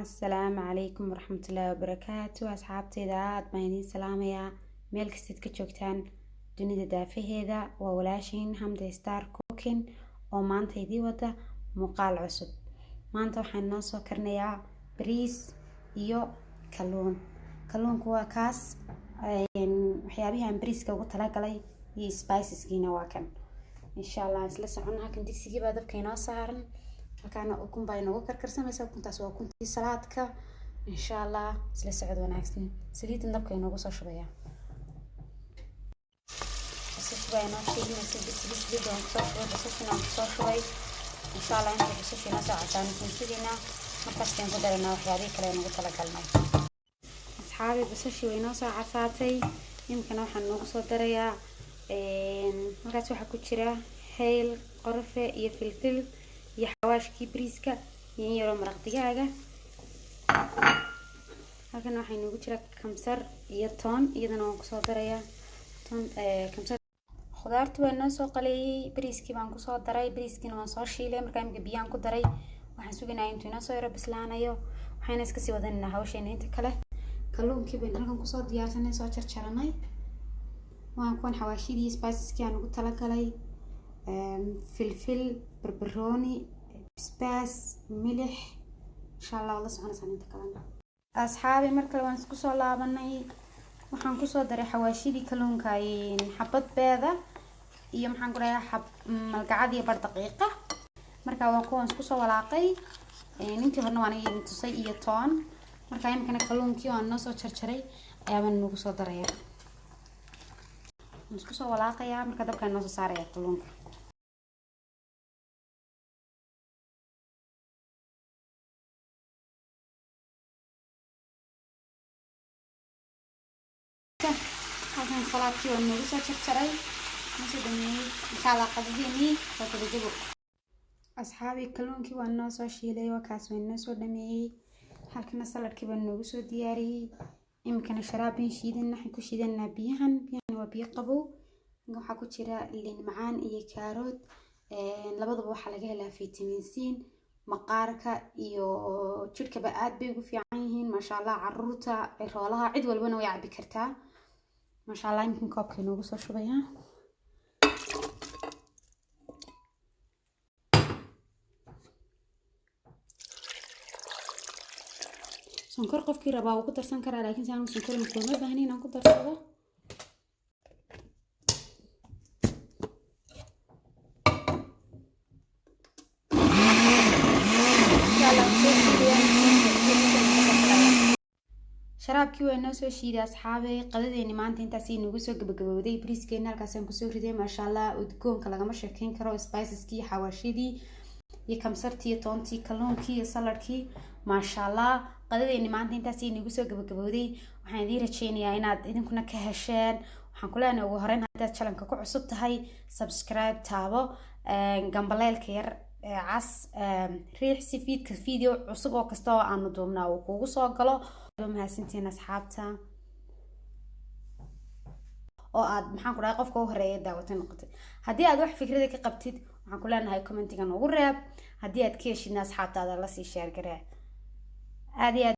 Asalaamu calaykum waraxmatullaahi wabarakaatu. Asxaabteyda, aad baan idiin salaamayaa meel kastaad ka joogtaan dunida daafaheeda. Waa walaashiin Hamda Star Cooking oo maanta idii wada muuqaal cusub. Maanta waxaan noo soo karinayaa bariis iyo kalluun. Kalluunku waa kaas, waxyaabihii aan bariiska ugu talagalay iyo spiceskiina waa kan. Insha Allah isla socon. Halkan digsigii baa dabka inoo saaran, halkaana ukun baa inoogu karkarsamaysa. Ukuntaas waa ukuntii salaadka. Insha Allah isla socod wanaagsan. Saliidan dabka inoogu soo shubaya, basasha baa inoo shiilmaysa. Digsigii saliidda waan kusoo shubay, basashina waan kusoo shubay. Insha Allah inta basasha inoo soo caddaanaysan sugaynaa, markaas baan ku daraynaa waxyaabihii kale noogu talagalnay. Asxaabi, basashii way inoo soo casaatay. Imikana waxaan noogu soo darayaa, halkaas waxaa ku jira hayl, qorfe iyo filfil iyo xawaashkii bariiska iyo in yaroo maraq digaaga. Halkan waxaa inoogu jira kamsar iyo toon, iyadana waan kusoo darayaa toon, kamsar. Khudaartii waa inoo soo qaleeyey, bariiskii baan kusoo daray, bariiskiina waan soo shiilay. Markaa imika biyaan ku daray, waxaan sugaynaya intuu inoo soo yaro bislaanayo. Waxayna iska sii wadanayna hawsheena inta kale. Kalluunkii baynu halkan kusoo diyaarsanay, soo jarjaranay. Waan kuwan xawaashidii, spiceskii aan ugu talagalay: filfil, barbarooni, basbaas, milix. Insha Allah waad la soconaysaan inta kalena. Asxaabi, mar kale waan isku soo laabanay. Waxaan kusoo daray xawaashidii kalluunka, xabad beeda iyo, maxaan ku dhahay, xab malgacad iyo bar daqiiqa. Marka waan kuwan isku soo walaaqay. Intii horena waan idin tusay, iyo toon. Marka imikana kalluunkii waan noo soo jarjaray ayaabaan nagu soo daraya, waan isku soo walaaqayaa. Marka dabkaan noo soo saaraya kalluunka. Halkan salaadkii waa noogu soo jarjaray, noo soo dhameeyey. Insha Allah qadadeenii waa gabagabo. Asxaabi, kalluunkii waa noo soo shiilay, waa kaas, waa noo soo dhameeyey. Halkana saladkii baa noogu soo diyaariyey. Iminkana sharaabin shiidan, waxaan ku shiidanaa biyahan. Biyahan waa biyo qabow. Waxaa ku jira liin macaan iyo kaarood, labadaba waxaa laga helaa vitamin C. Maqaarka iyo jidhkaba aad bay ugu fiican yihiin, maasha Allah. Caruurta, roolaha, cid walbana way cabi kartaa, maasha Allah. Iminkan koobka inoogu soo shubayaa. Sonkor qofkii rabaa wuu ku darsan karaa, laakiin si aanu sonkor kuma baahni inaan ku darsado. Sharaabkii waa inoo soo shiiday. Asxaabay, qadadeeni maanta intaas inoogu soo gabagabowday. Bariiskeena halkaasaan kusoo riday, maasha Allah. Udgoonka lagama sheekeyn karo, spiceskii, xawaashidii iyo kamsartii iyo toontii, kalluunkii iyo saladkii, maasha Allah. Qadadeeni maanta intaas inoogu soo gabagabowday. Waxaan idiin rajeynayaa inaad idinkuna ka hesheen. Waxaan ku leenahay, ugu horeyn, haddaad channelka ku cusub tahay, subscribe taabo, gambaleelka yar cas riix, si fiidka video cusub oo kasta oo aanu duubnaa uu kugu soo galo. Mahadsantihiin asxaabta, oo aad, maxaan ku dhahay, qofka u horeeya daawata noqotay. Haddii aad wax fikrada ka qabtid, waxaan ku leenahay commentiga noogu reeb. Haddii aad ka heshidna, asxaabtaada lasii share garee. Aad iyo aad.